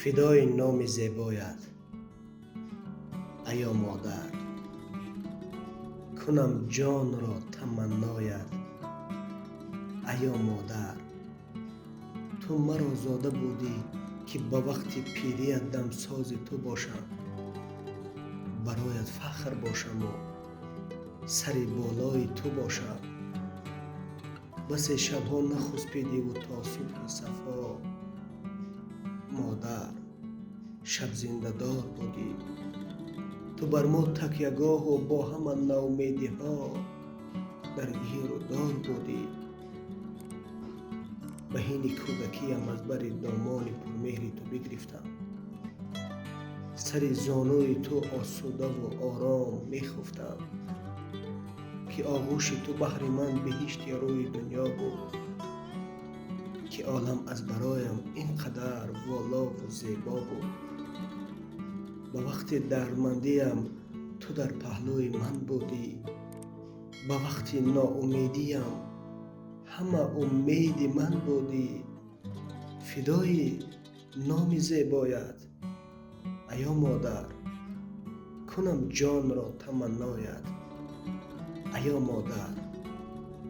Фидои номи зебоят, аё модар, кунам ҷонро таманноят, аё модар. Ту маро зода будӣ, ки ба вақти пирият дамсози ту бошам, бароят фахр бошаму сари болои ту бошам. Басе шабҳо нахуспидиву то субҳи сафо, модар, шабзиндадор будӣ. Ту бар мо такягоҳу бо ҳама ноумедиҳо дар гиру дор будӣ. Ба ҳини кӯдакиям аз бари домони пурмеҳри ту бигирифтам, сари зонуи ту осудаву ором мехуфтам, ки оғӯши ту баҳри ман биҳишти рӯи дунё буд, ки олам аз бароям ин қадар волову зебо буд. Ба вақти дардмандиям ту дар паҳлӯи ман будӣ, ба вақти ноумедиям ҳама умеди ман будӣ. Фидои номи зебоят, аё модар, кунам ҷонро таманноят, аё модар,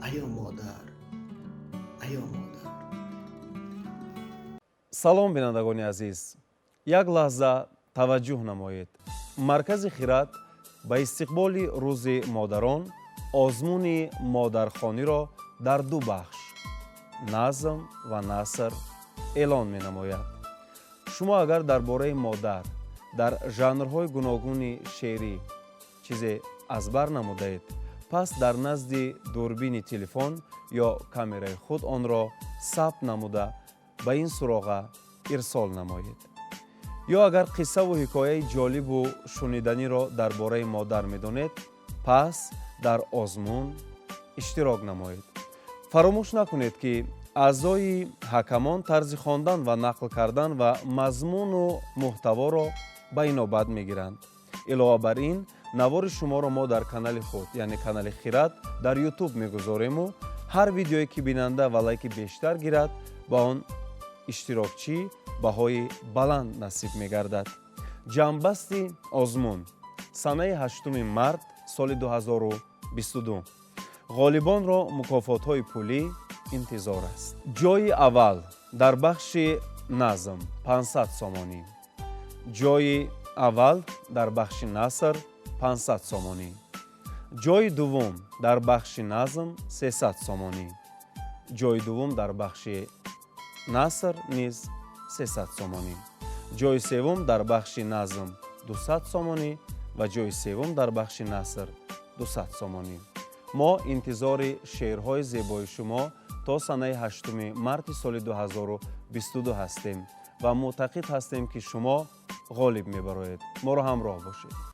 аё модар, аё модар. Салом, бинандагони азиз! Як лаҳза таваҷҷӯҳ намоед. Маркази «Хирад» ба истиқболи Рӯзи модарон озмуни модархониро дар ду бахш, назм ва наср, эълон менамояд. Шумо агар дар бораи модар дар жанрҳои гуногуни шеърӣ чизе аз бар намудаед, пас дар назди дурбини телефон ё камераи худ онро сабт намуда, ба ин суроға ирсол намоед. Ё агар қиссаву ҳикояи ҷолибу шуниданиро дар бораи модар медонед, пас дар озмун иштирок намоед. Фаромӯш накунед, ки аъзои ҳакамон тарзи хондан ва нақл кардан ва мазмуну муҳтаворо ба инобат мегиранд. Илова бар ин, навори шуморо мо дар канали худ, яъне канали «Хирад» дар Ютуб мегузорему ҳар видеое, ки бинанда ва лайки бештар гирад, ба он иштирокчӣ баҳои баланд насиб мегардад. Ҷамъбасти озмун санаи 8 март соли 2022. Ғолибонро мукофотҳои пулӣ интизор аст. Ҷойи аввал дар бахши назм 500 сомонӣ, ҷойи аввал дар бахши наср 500 сомонӣ, ҷойи дуввум дар бахши назм 300 сомонӣ, ҷойи дуввум дар бахши наср низ 300 сомонӣ, ҷойи севум дар бахши назм 200 сомонӣ ва ҷойи севум дар бахши наср 200 сомонӣ. Мо интизори шеърҳои зебои шумо то санаи 8 марти соли 2022 ҳастем ва мӯътақид ҳастем, ки шумо ғолиб мебароед. Моро ҳамроҳ бошед.